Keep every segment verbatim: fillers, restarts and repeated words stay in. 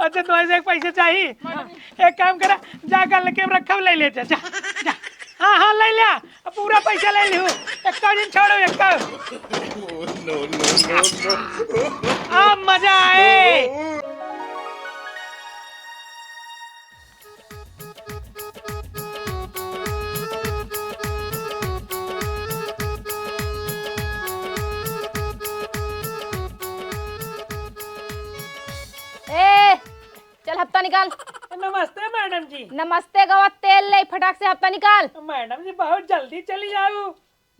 अच्छा, तो ऐसे एक पैसे चाहिए। हाँ। एक काम करा, जा गल के रखब, ले ले जा, जा, जा। हाँ, हाँ, ले ले, पूरा पैसा ले लिहू, एक दिन छोड़ो, एक। No, no, no, no। अब मजा आए। ए, चल हफ्ता निकाल। नमस्ते मैडम जी। नमस्ते गवा, तेल ले, फटाक से हफ्ता निकाल। मैडम जी, बहुत जल्दी चली आऊ।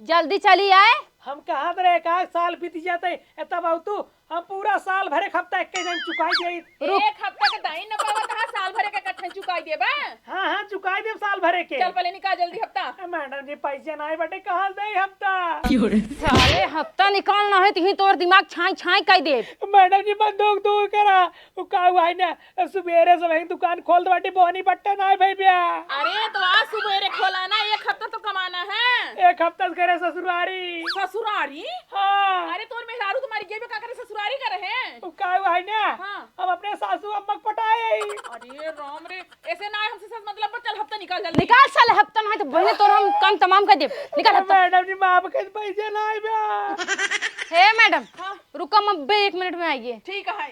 जल्दी चली आए। हम कहत रहे, एक आध साल बीत जाते, ए, तब आऊ तू, हम पूरा साल भरे के हफ्ता एक दिन चुकाई दे। रुक। एक हफ्ता के दाई न पावत हा, साल भरे के इकट्ठे चुकाई देबा? हाँ, हाँ, चुकाई देब साल भरे के। चल पहले निकाल जल्दी हफ्ता। ए, मैडम जी, पैसे नाई बटे, कहाँ से दे हफ्ता? साले हफ्ता निकाल ना है, तो ही तोर दिमाग छाई छाई कर दे। मैडम जी, बंदूक दूर करा, वो का हुआ है ना, सुबेरे से वहीं दुकान खोल दे बाटी, बोहनी बट्टा ना है भाई ब्या। अरे तो आज सुबेरे खोला ना, एक हफ्ता तो कमाना है। एक हफ्ता से करे ससुरारी। ससुरारी? हाँ। अरे तोर मेहरारू तुम्हारी गेबे का करे ससुरारी करे हैं? वो का हुआ है ना? हाँ। हम अपने सासू अम्मा को पटाए। अरे राम रे, ऐसे ना है हमसे सस मतलब, चल हफ्ता निकाल जल्दी। निकाल साले हफ्ता ना है तो बहने तोर हम काम तमाम कर दे। निकाल हफ्ता। मैडम जी माफ कर, पैसे ना है ब्या। हे मैडम, हाँ। रुको, हम अब्बे एक मिनट में आइए। ठीक है।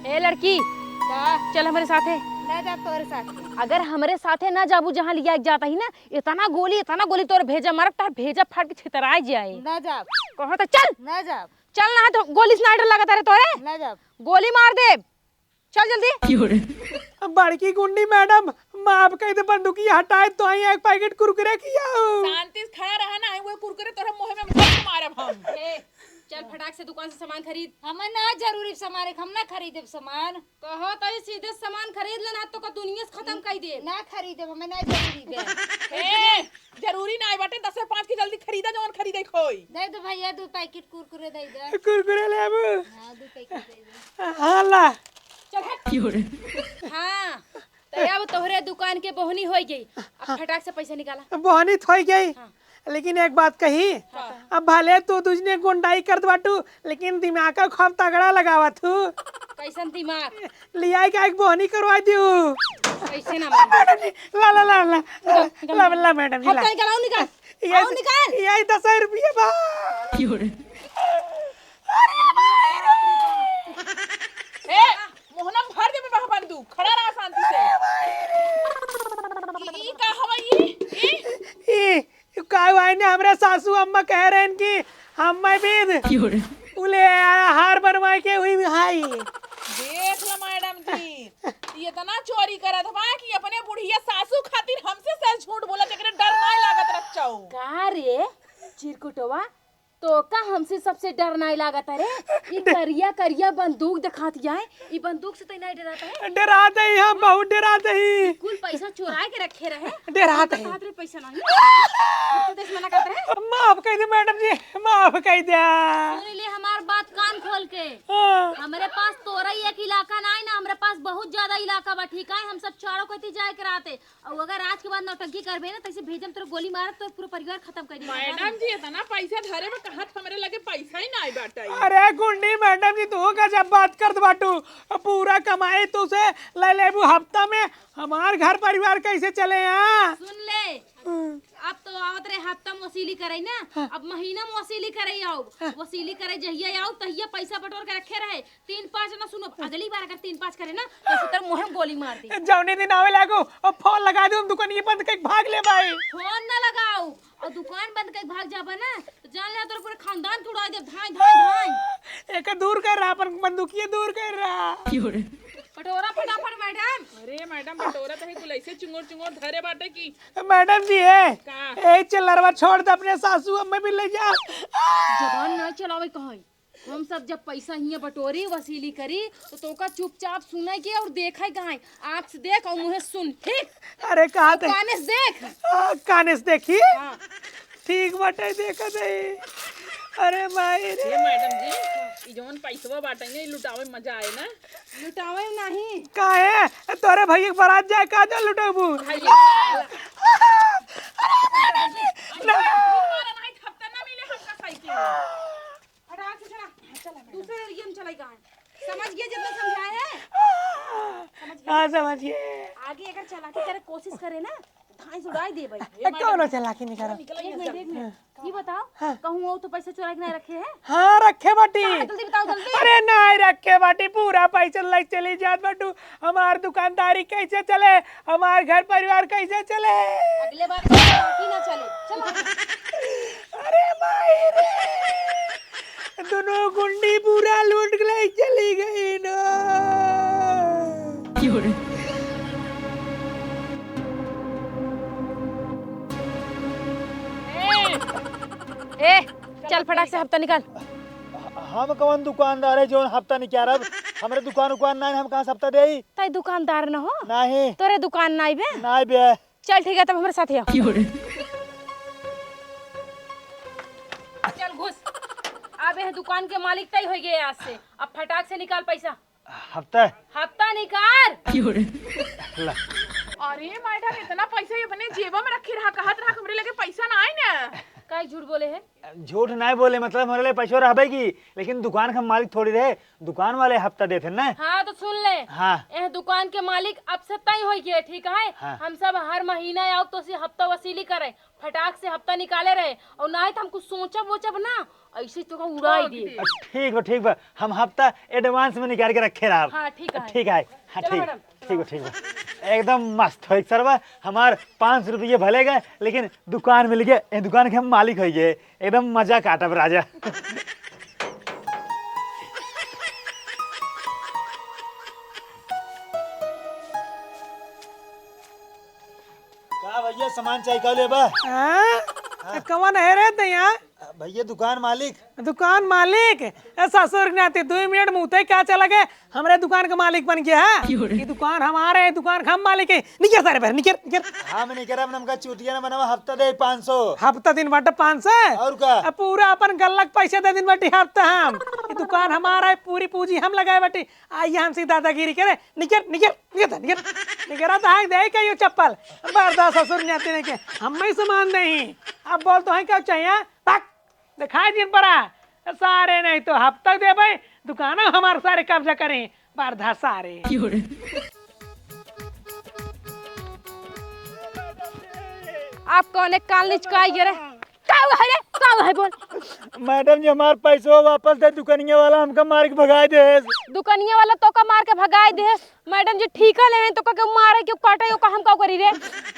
ए लड़की, का? चल हमरे साथे। ना जाब तोरे साथे। अगर हमरे साथे ना जाबू, जहाँ लिया जाता ही ना, इतना गोली, इतना गोली तोरे भेजा मारब, तार भेजा फाट के छितराए जाए। ना जाब। कहो तो चल। ना जाब। चल ना तो गोली से ना डर लगता रे तोरे। ना जाब। गोली मार दे। चल जल्दी। अब बड़की गुंडी मैडम, माफ कर दे, बंदूकिया हटाए तो आई एक पैकेट कुरकुरे खियाओ। शांति से खड़ा रहा ना, वो कुरकुरे तोरा मुंह में भर के मारब हम। ए, चल फटाक से दुकान से सामान खरीद। हमें ना जरूरी सामान है, हम ना खरीदेब सामान। कहो तो ये सीधे सामान खरीद लेना, तो का दुनिया से खत्म कर दे। ना खरीदेब, हमें ना जरूरी बे। ए, जरूरी ना बाटे, दस से पाँच की जल्दी खरीदा, जौन खरीदे खोई। दे दो भैया, दो पैकेट कुरकुरे दे दे। कुरकुरे लेबू? हाँ, दो पैकेट दे दे। हाँ ला। चल हट। हाँ, तो अब तोहरे दुकान के बोहनी होई गई। अब फटाक से पैसा निकाला। बोहनी तो होई गई, हाँ। लेकिन एक बात कही, हाँ। अब भले तू दूसरे गुंडाई करत बाटू, लेकिन दिमाग का खूब तगड़ा लगावत हूँ। कैसन दिमाग? लियाई का एक बोहनी करवा दियो। कैसे ना मानू? ला, ला, ला, ला। निकाल, निकाल। ला, ला, मैडम जी, ला। हफ्ता निकाल, आओ निकाल। ये आओ निकाल। ये दस रुपये बा। ए, मोहनम भर देबे बा बंदूक, खड़ा रहा शांति से। ई, ई का हवा ई? ई? ई, ई का हुआ है ने, हमरे सासू अम्मा कह रहे हैं कि हम मैं बीद। क्यों रे? उले हार बनवाए के हुई हाई। देख लो मैडम जी, ये इतना चोरी करत बा कि अपने बुढ़िया सासू खातिर हमसे सर झूठ बोला, जेकरे डर नाय लागत रच्चौ। का रे चिरकुटवा, तो का हमसे सबसे डर नाय लागत रे? ई करिया करिया बंदूक दिखात है, ई बंदूक से तो नाय डरात है? डरात है, हम बहुत डरात है। कुल पैसा चोराए के रखे रहे। डरात है। कहत रहे पैसा नहीं। अब तो देश मना करत रहे। माफ कर दे मैडम जी, माफ कर दे। सुन ले हमार बात कान खोल के। हाँ। हमरे पास तोरा ही एक इलाका ना है ना, हमरे पास बहुत ज्यादा इलाका बा, ठीक है? हम सब चारों कती जाए के रहते। और अगर आज के बाद नौटंकी करबे ना, तैसे भेजम तोर गोली मारब, तोर पूरा परिवार खत्म कर देब। मैडम जी, इतना पैसा धरे में कहत हमरे लगे पैसा ही नाय बाटे। अरे गुंडी मैडम जी, तू गजब बात करत बाटू। पूरा कमाई तू से ले लेबू हफ्ता में, हमार घर परिवार कैसे चले यहाँ? सुन ले, हम्म। अब तो आवत रहे हफ्ता में वसूली करे ना, हाँ। अब महीना में वसूली करे आओ, हाँ। वसूली करे जहिया आओ तहिया पैसा बटोर के रखे रहे। तीन पाँच ना सुनो, अगली बार अगर तीन पाँच करे ना, तो तोर मुँह में गोली मार दे। जौने दिन आवे लागो, और फोन लगा दे, हम दुकान ये बंद करके भाग ले भाई। फोन ना लगाओ, और दुकान बंद करके भाग जाबा ना, तो जान ले तोर पूरे खानदान के उड़ा दे, धाई, धाई, धाई। एक दूर कर रहा, अपन बंदूकिया दूर कर रहा। बटोरा फटाफट मैडम। अरे मैडम, बटोरा तो है कुल ऐसे चुंगोर चुंगोर धरे बाटे की। मैडम जी है, का? ए चिल्लरवा छोड़ दे, अपने सासू अम्मा भी ले जा। जबान ना चलावे कहाँ। हम सब जब पैसा हियाँ बटोरी, वसीली करी, तो तोका चुपचाप सुने के और देखे के है। आँख से देख और मुँहे सुन, ठीक? अरे, कहा और थे? काने से देख। आ, काने से देखी? हाँ। ठीक बाटे, देखत है। अरे माई रे। ये मैडम जी, ई जौन पैसवा बाटे ना, ई लुटावे में मजा आए ना? लुटावे में नहीं। काहे? तोरे भैया के बारात जाए का जो लुटाबू? भैया। अरे मैडम जी, ना। हफ्ता ना मिले हमका साइकिल। समझ गया जितना समझाया है? समझ गया? हाँ, समझ गए। आगे अगर चालाकी करे कोशिश करे ना, तो धांस उड़ाई देबे। ए, कौनो चालाकी नहीं करब। एक मिनट, एक मिनट। ये बताओ, हाँ। कहूँ वो तो पैसा चुरा के ना रखे हैं? हाँ, रखे बाटी। कहाँ? जल्दी बताओ, जल्दी। अरे, नहीं रखे बाटी, पूरा पैसा ले चली जात बाटू। हमार दुकानदारी कैसे चले? हमार घर परिवार कैसे चले? अगले बार से बाकी ना चले। चलो। अरे माई रे, दोनों गुंडी पूरा लूट ले चली गई ना। ए, ए, चल फटाक से हफ्ता निकाल। हम कौन दुकानदार है जौन हफ्ता निकालब? हमरे दुकान उकान ना है, हम कहाँ से हफ्ता देई? तै दुकानदार न हो? नहीं। तोरे दुकान नाई बे? नाई बे। चल ठीक है, तब हमरे साथ आओ। चल घुस। अब यह दुकान के मालिक तय हो गए आज से। अब फटाक से निकाल पैसा। हफ्ता? हफ्ता निकाल। ला। अरे मैडम, इतना पैसा ये अपने जेबा में रखी रहा, कहत रहा हमरे लगे पैसा ना आए ना। काहे झूठ बोले है? झूठ नहीं बोले, मतलब हमरे लिए पैसो रहबे की, लेकिन दुकान के मालिक थोड़ी रहे, दुकान वाले हफ्ता देते ना। हाँ, तो सुन ले। हाँ। यह दुकान के मालिक अब से तय हो गए, ठीक है? हाँ। हम सब हर महीना आओ तो से हफ्ता वसूली करे, फटाक से हफ्ता निकाले रहे, और ना तो हम कुछ सोचब वोचब ना, ऐसे तो का उड़ाई दे। ठीक बा, ठीक बा, हम हफ्ता एडवांस में निकाल के रखे रहब। हाँ, ठीक है। ठीक है, हाँ, चलो ठीक। मैडम। ठीक बा, ठीक बा। एकदम मस्त हो, एक सरवा, हमार पाँच सौ रुपये भले गए, लेकिन दुकान मिल गए, ए दुकान के हम मालिक हो गए, एकदम मजा काटब राजा। का भैया, सामान चाहिए का लेबा? हाँ? हाँ। कौन है रे तैया? भैया, दुकान मालिक। दुकान मालिक? ए ससुर के नाती, दुई मिनट मुँह ते क्या चला गए? हमरे दुकान के मालिक बन गया है। क्यों रे? ये दुकान हमारे है, दुकान हम मालिक है। निकर सारे बाहर, निकर, निकर। हम निकर, अब हमका चूतिया ना बनावा, हफ्ता दे पाँच सौ। हफ्ता दिन बाटे पाँच सौ? और का? अब पूरा अपन गल्लक पैसे दे दिन बाटी हफ्ता हम। ये दुकान हमारा है, पूरी पूंजी हम लगाए बाटी। आइए हमसे दादागिरी करे, निकर, निकर, निकर, निकर। निकर तो है, दे के यो चप्पल। बर्दाश्त ससुर नाती नहीं के, हम ही सामान नहीं। अब बोल तो है क्या चाहिए? भाग। दिखाई दिन पड़ा। सारे नहीं तो हफ्ता देबे, दुकाना हमार सारे कब्जा करें, बर्धा सारे। आप कौने काल निचकाई गिरे? का हुआ है रे? का हुआ है बोल? मैडम जी, हमार पैसवा वापस दे, दुकनिया वाला हमका मार के भगाई देस। दुकनिया वाला तोका मार के भगाई देस? मैडम जी, ठीका लेहें, तोका के मारे, के काटे, ओका हम का करी रे?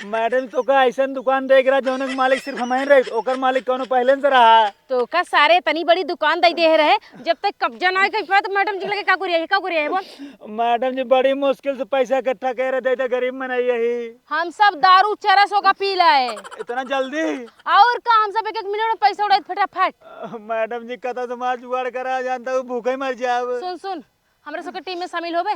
मैडम, तोका ऐसन दुकान देख रहा, जौन के मालिक सिर्फ हमही रहे, ओकर मालिक कौनो पहले से रहा। तोका सारे इतनी बड़ी दुकान दे दे रहे, जब तक कब्जा ना कर पाए, तो मैडम जी लगे का करिए, का करिए बोल? मैडम जी, बड़ी मुश्किल से पैसा इकट्ठा करे, दे दे, गरीब मनई यही। हम सब दारू चरस होकर पी लाए। इतना जल्दी? और का, हम सब एक एक मिनट में पैसा उड़ाए फटाफट। मैडम जी, कता से मार जुगाड़ करा, जानता हूँ भूखे मर जाब। सुन, सुन, हमरे सबके टीम में शामिल होबे?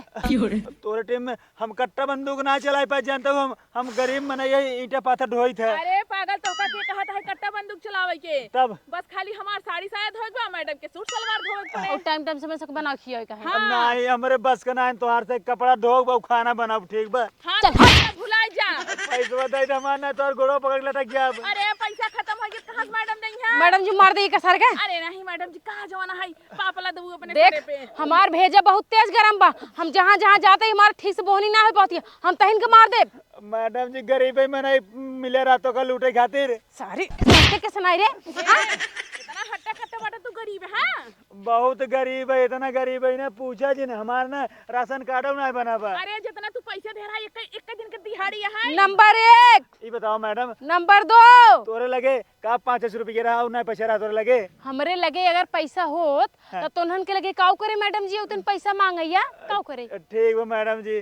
तोरे टीम में हम कट्टा बंदूक ना चलाए पाए, जानता हूँ हम, हम गरीब मनई है, ईंटा पाथर ढोइत है। अरे पागल, तोका के कहत है कट्टा बंदूक चलावे के? तब? बस खाली हमार साड़ी साया धोए के बा, मैडम के सूट सलवार धोए के पड़े। और टाइम टाइम से मैं सबके बना खियावे का है। हाँ। नहीं, हमरे बस का ना है, तोहार से कपड़ा धोब और खाना बनाब, ठीक बा? हाँ, चल। तो भुलाई जा। पैसवा दे दे हमार, ना तोहर गोड़वा पकड़ के लटक जाब। अरे, पैसा खत्म हो गया, कहाँ से मैडम देई हैं? मैडम जी मार दे का सर के। अरे नहीं मैडम जी, कहाँ जमाना है, पापला देबू अपने देख, सरे पे। हमार भेजा बहुत तेज गरम बा, हम जहाँ जहाँ जाते ही हमार ठीक से बोहनी ना हो पाती है, हम तहिन के मार देब। मैडम जी, गरीबे में नहीं मिले रातों का लूटे खातिर। सारी लड़के के सुनाई रे। हाँ? इतना हट्टा कट्टा बाटा तू गरीब है, हाँ? बहुत गरीब है, इतना गरीब है ना, पूछा जिन, हमार ना राशन कार्ड ना बना बा। अरे, जितना तू पैसा दे रहा है, एक, एक दिन के दिहाड़ी है। नंबर एक। ई बताओ मैडम। नंबर दो। तोरे लगे का पाँच सौ रुपये रहा और ना पैसा रहा तोरे लगे? हमरे लगे अगर पैसा होत, हाँ। तो तोन्हन के लगे काऊ करे मैडम जी, उतन पैसा मांगैया, काऊ करे? ठीक बा मैडम जी,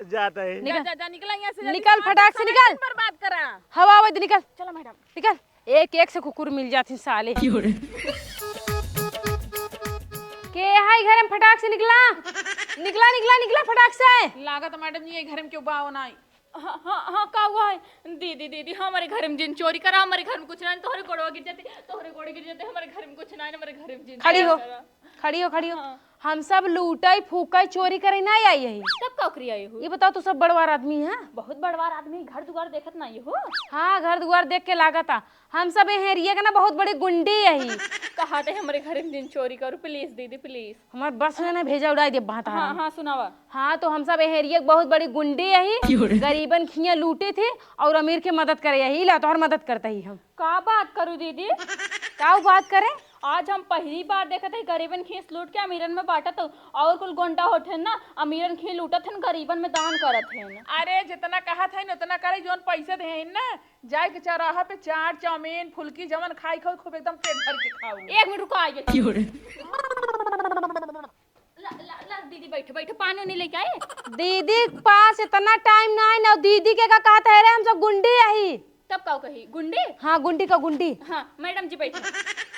जाता है। निकल। जा, जा, जा, निकल यहाँ से, जल्दी निकल, सामान फटाक से सामान निकल। बर्बाद करा। हवा आवे दे, निकल। चलो मैडम। निकल, एक एक से कुकुर मिल जाथिन साले। के है घर में? फटाक से निकला, निकला, निकला, निकला फटाक से। लागत मैडम जी, ये घर में क्यों बाव ना आई? हाँ, हाँ, हाँ, का हुआ है? दीदी, दीदी, हमारे घर में जिन चोरी करा, हमारे घर में कुछ ना, तोहरे गोड़वा गिर जाते, तोहरे गोड़वा गिर जाते, हमारे घर में कुछ ना, हमारे घर में जिन खड़ी हो, चोरी करा। खड़ी हो, खड़ी हो। हाँ। हम सब लूटई, फूकई, चोरी करे ना आई है। तब का करी आई हो? ये बताओ, तू सब बड़वार आदमी है? बहुत बड़वार आदमी, घर दुआर देखत ना आई हो? हाँ, घर दुआर देख के लागत आ। हम सब ए हेरिया के ना बहुत बड़ी गुंडी यही। कहा थे हमरे घरे में जिन चोरी करू, please दीदी, please। हमार बस में ना भेजा उड़ाई दे बात हाँ, हाँ, सुनावा। हाँ, तो हम सब एहरिया के बहुत बड़ी गुंडी यही, क्यों रे? गरीबन खिया लूटे थे और अमीर के मदद करे यही, ला तोहर मदद करता ही हम। का बात करू दीदी? का बात करे? आज हम पहली बार देखत है गरीबन खीस लूट के अमीरन में बांटत हो, और कुल गुंडा होत है ना, अमीरन खीस लूटत है, गरीबन में दान करत है। अरे, जितना कहत है उतना करे, जौन पैसे दे है ना, जाए के चौराहा पे चाट, चाउमीन, फुल्की, जवन खाई खाओ, खूब एकदम पेट भर के खाओ। एक मिनट रुको, आइए। क्यों रे? ला, ला, ला, दीदी, बैठो, बैठो, पानी उनी लेके आए। दीदी के पास इतना टाइम ना है ना, दीदी के का कहत है रे, हम सब गुंडी यही। तब का कही, गुंडी? हाँ, गुंडी का गुंडी। हाँ, मैडम जी, बैठो।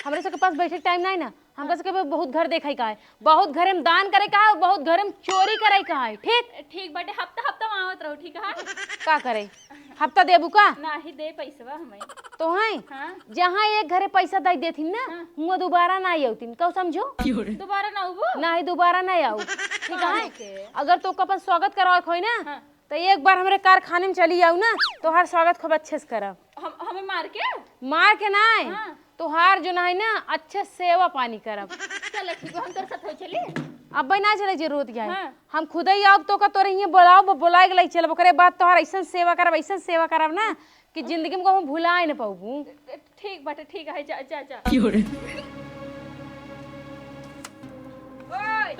हमरे सबके पास बैठे के टाइम ना है ना, हमका सबके बहुत घर देखे का है, बहुत घरे में दान करे का है, बहुत घरे में चोरी करे का है, ठीक? ठीक बाटे, हफ्ता हफ्ता में आवत रहो, ठीक है? का करे? हफ्ता देबू का? नाही दे पैसवा हमें। तो है? हाँ। जहाँ एक घरे पैसा दे देथिन ना, हाँ। हुआँ दोबारा ना आवतिन, कहो समझो? दोबारा ना आउबो? नाही, दोबारा ना आऊ। ठीक है? काहे के? अगर तोका अपन स्वागत करवाए के होई ना, हाँ। तो एक बार हमरे कारखाने में चली आऊ ना, तोहार स्वागत खूब अच्छे से करब। हम, हमें मार के? मार के ना, हाँ। तोहार जो ना है ना, अच्छे सेवा पानी करब। चलो ठीक है, हम तोर साथ हो चली। अब ना चले जरूरत क्या है? हाँ। हम खुद ही अब तोका तोरे हियाँ बोलाओ, ब-, बोलाए के लई चलब, ओकरे बाद तोहार ऐसन सेवा करब, ऐसन सेवा करब ना कि जिंदगी में कहूँ भुलाए न पाऊबू। ठीक बाटे, ठीक है, जा, जा, जा। क्यों रे? ओए,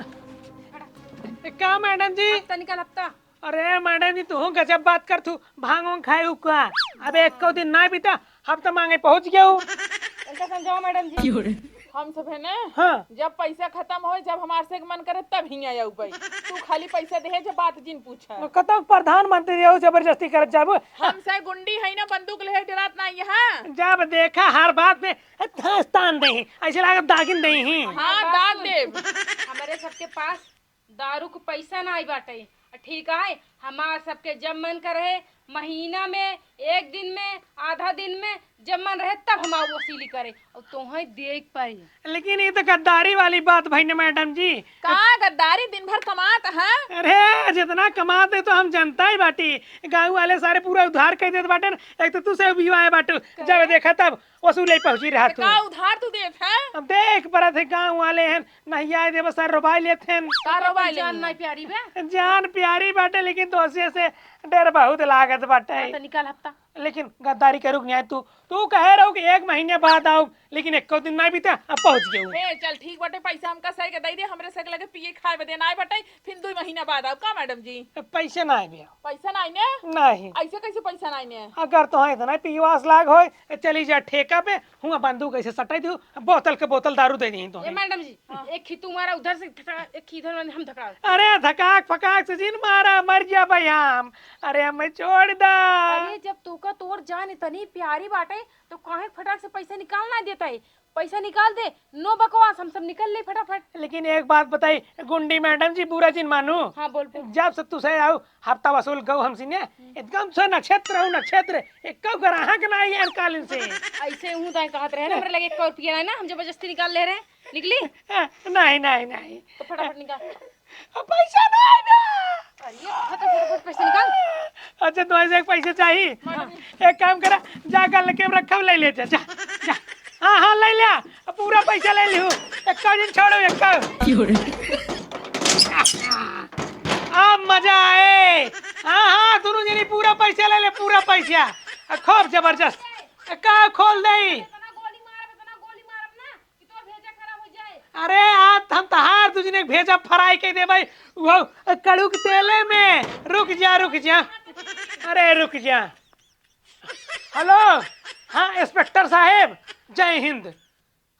का मैडम जी? हफ्ता निकाल, हफ्ता। अरे मैडम जी, तू गजब बात कर, तू भांग वांग खाए हु का? अबे एको दिन ना बीता, हफ्ता मांगे पहुंच गया हूँ। इनका समझाओ मैडम जी। क्यों रे? हम सब है ना, हाँ। जब पैसा खत्म होए, जब हमार से मन करे, तब हियाँ आऊ भाई। तू खाली पैसा दे, जब बात जिन पूछा। कतौ प्रधानमंत्री रहू, जबरदस्ती करत जाबू। हम से गुंडी है ना, बंदूक ले डरात ना यहाँ। जब देखा हर बात में धांस तान दे, ऐसे लागत दागिन दे ही। हाँ, दाग देब। हमरे सबके पास दारू के पैसा नाई बाटे। ठीक है, हमार सबके जब मन करे, महीना में, एक दिन में, आधा दिन में, जब मन रहे तब हम आऊ वसूली करे और तोहें देख पाई। लेकिन ये तो गद्दारी वाली बात भई न मैडम जी। का गद्दारी, दिन भर कमात है? अरे जितना कमात है तो हम जनता ही बाटी, गाँव वाले सारे पूरा उधार कर देत बाटे न। एक तो तू से भी आए बाटू, का? जब देखा तब वसूले पहुंची रहा तो तू। का उधार तू देत है? अब देख परत है, गाँव वाले हैं, नहीं आए देबे सर, रोबाई लेत हैं। का रोबाई जान लेत? नहीं प्यारी बे? जान प्यारी बाटे, लेकिन दोषिये से डर बहुत लागत बाटे। हाँ, तो निकाल हफ्ता। लेकिन गद्दारी करू कि नहीं तू, तू कहे रहू कि एक महीने बाद आऊ, लेकिन एको दिन नहीं बीता, अब पहुंच गए। हे, चल ठीक बाटे, पैसा हमका सही के दे दे, हमरे सही के लगे पिए खाए बदे ना आए बाटे, फिर दो महीना बाद आऊ का मैडम जी? पैसे ना आए भैया। पैसा नाई ने? नहीं। ऐसे कैसे पैसा नाई ने? अगर तोहे इतना पियवास लाग होए, तो चली जा ठेका पे, हुआ बंदूक ऐसे सटाई दू, बोतल के बोतल दारू दे दी तो। ए मैडम जी, हाँ। एक खी तू मारा उधर से, धका-, एक खी इधर, हम धका। अरे धकाक फकाक से जिन मारा, मर गया भाई हम। अरे हमें छोड़ दा। अरे जब तोका तोर जान इतनी प्यारी बाटे, तो काहे फटाक से पैसा निकाल ना देता है? पैसा निकाल दे, नो बकवास, हम सब निकल ले फटाफट। लेकिन एक बात बताई गुंडी मैडम जी, बुरा जिन मानू। हाँ, बोल, बोल। जब से तुसे आऊ हफ्ता वसूल गऊ हमसे ने, एकदम से नक्षत्र हूँ नक्षत्र, एक ग्राहक ना आई है कालिन से। ऐसे हूँ दाई कहत रहे ना, हमरे लगे एक रुपया ना, हम जबरदस्ती निकाल ले रहे, निकली? नहीं, नहीं, नहीं। तो फटाफट निकाल। अब पैसा ना आए ना। अरे, फटाफट, फटाफट पैसा निकाल। अच्छा, तो ऐसे एक पैसे चाहिए। हाँ। एक काम करा, जा गल के रखा, ले ले जा, जा, जा। हाँ, हाँ, ले लिया। अब पूरा पैसा ले लियो। एक दिन छोड़ो, एक। अब मजा आए। हाँ, हाँ, दोनों जनी पूरा पैसा ले ले, पूरा पैसा। आ, खूब जबरदस्त। आ, का खोल दे? इतना गोली मारब, इतना गोली मारब ना कि तोर भेजा खराब हो जाए। अरे, आज हम तहार दुजने के भेजा फ्राई कर देबै, वो कड़ुक तेले में। रुक जा, रुक जा। अरे, रुक जा। हेलो, हाँ, इंस्पेक्टर साहेब, जय हिंद।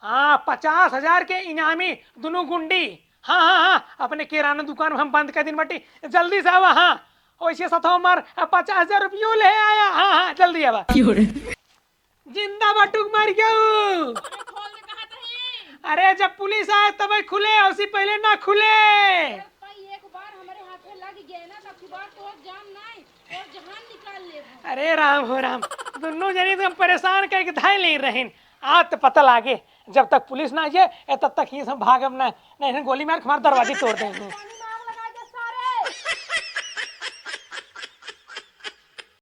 हाँ, पचास हजार के इनामी दुनू गुंडी। हाँ, हाँ, हाँ, अपने किराना दुकान में हम बंद कर दिन बाटी, जल्दी से आवा। हाँ, वैसे साथ हमार पचास हजार रुपयो ले आया। हाँ, हाँ, जल्दी आवा। जिंदा बटुक मर गयो। अरे खोल दे, कहा तही? अरे जब पुलिस आए तब खुले, उसी पहले ना खुले। भाई एक बार हमारे हाथे लग गए ना, तब की बार तोर जान नहीं, तोर जहान निकाल लेबो। अरे राम हो राम, दुनू जनी तो हम परेशान करके धाय ले रहीन। आज तो पता लागे, जब तक पुलिस ना आए, ए, तब तक ही हम भागब ना, नहीं गोली मार के हमार दरवाजे तोड़ देंगे।